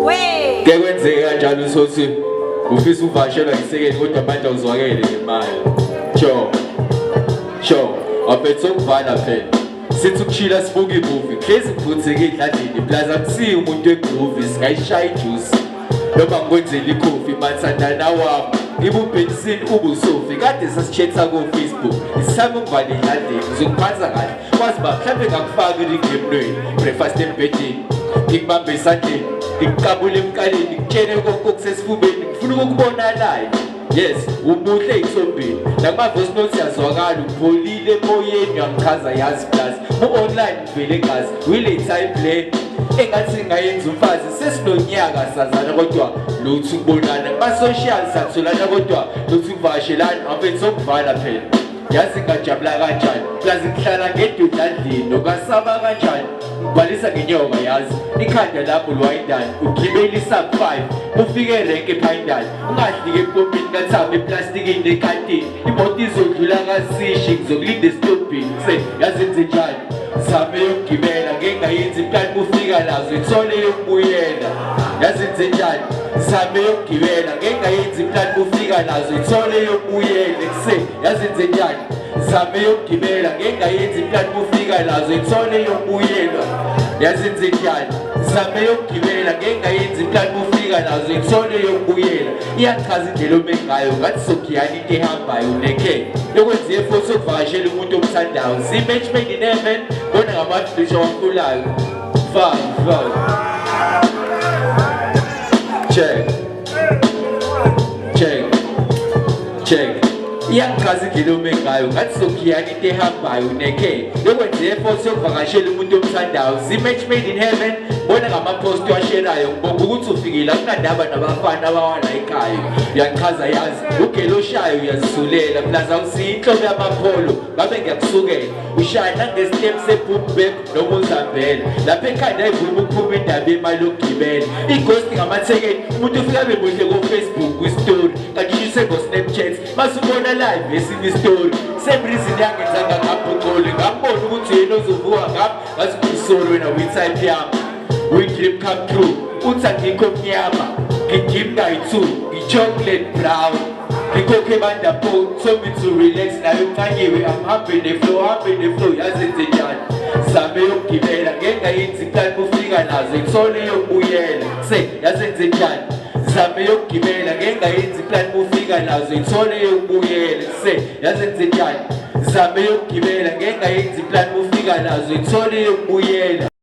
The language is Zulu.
Ke kwenzeke kanjalo usothi ufisa uvashelwa isekeni kodwa manje awuzwakele ngemali. Sure. Sure. Awuphethe ukuvala phela. Sithi ukushila sibuka imuvi. Hlezi kuvutheke idladlini plus akusiyo umuntu wegroove singayishaya ijuice. Noma ngikwenzela ikhofi mathandana wami. Ngibubhenisini ubusofi kade sasichatha ko Facebook. Isami ukuvala idladlini ngizokuphatha kahle. Kwazi ba mhlawumbe ngakufaka iringi emnweni breakfast embhedeni ngikubambe esandleni ngikuqabule emqaleni ngikutshele konke okusesifubeni ngifuna ukukubona live yes umuhle eyithombeni nakuma-voice notes yazwakala upholile emoyeni uyangichaza yazi plus mu-online ngivele gazi wile type le engathi ngayenza umfazi sesinonyaka sazana kodwa lutho ukubonana kuma-social satholana kodwa lutho ukuvakashelana awufethu sokuvala phela Yazi ngajabula kanjani plus ngihlala ngedudlandlini ungasaba kanjani ngibhalisa ngenyoka yazi ikhanda lakho lwayindani ugibele isub 5 ufike erenke ephayindani ungadliki empompini kathama eplastikini ekantini imoto izodlula kasishi ngizokulinda esitobhini se yazi enze njani zame yokugibela ngeke ngayenza iplani kufika nazo ithole yokubuyela yazi enze njani zame yokugibela ngeke ngayenza iplani kufika nazo ithole yokubuyela ekuseni Yazi nzenjani zame yokugibela ngeke ngayenza iplani kufika nazo ithole yokubuyela yazi nzenjani zame yokugibela ngeke ngayenza iplani kufika nazo ithole yokubuyela iyachaza indlela ome ngayo ngathi sokhiyana into ehambayo nekhe yokwenziye futhi ukuvakashela umuntu omthandayo si-match made in heaven bona ngamafisha wakhulayo fuck fuck check check check iyangichaza indlela ome ngayo ngathi sokhiyana into ehambayo nekhe yokwenza i-effort yokuvakashela umuntu omthandayo zi-match made in heaven bona ngama-post washerayo ngibonga ukuthi ufikile akunandaba nabafana abawalayikayo uyangichaza yazi ugele oshayo uyazisulela plus awusiyo inhlobo yamapholo ngabe ngiyakusukela ushaya nangesitep se-boom bap noma uzambela lapha ekhanda ayivuma ukuphuma indaba yemali yokugibela i-ghost ngamathekeni umuntu ufika abe muhle ko-Facebook kwi-story kanti ushise ngo-Snapchat mase ubona live esinye i-story same reason yangenza ngangabhucoli ngambona ukuthi yena ozovuka ngami ngathi sorry wena uyi-type yami we-dream come true uthi angikho mnyama ngidim kayi-two ngi-chocolate brown Ngikhokhe banda po, told me to relax naye uncanyiwe angihambe ne-flow hambe ne-flow yazi enzenjani zame yokugibela ngeke ngayenza iplani kufika nazo ithole yokubuyela se yazi enzenjani zame yokugibela ngeke ngayenza iplani kufika nazo ithole yokubuyela se yazi enzenjani zame yokugibela ngeke ngayenza iplani kufika nazo ithole yokubuyela.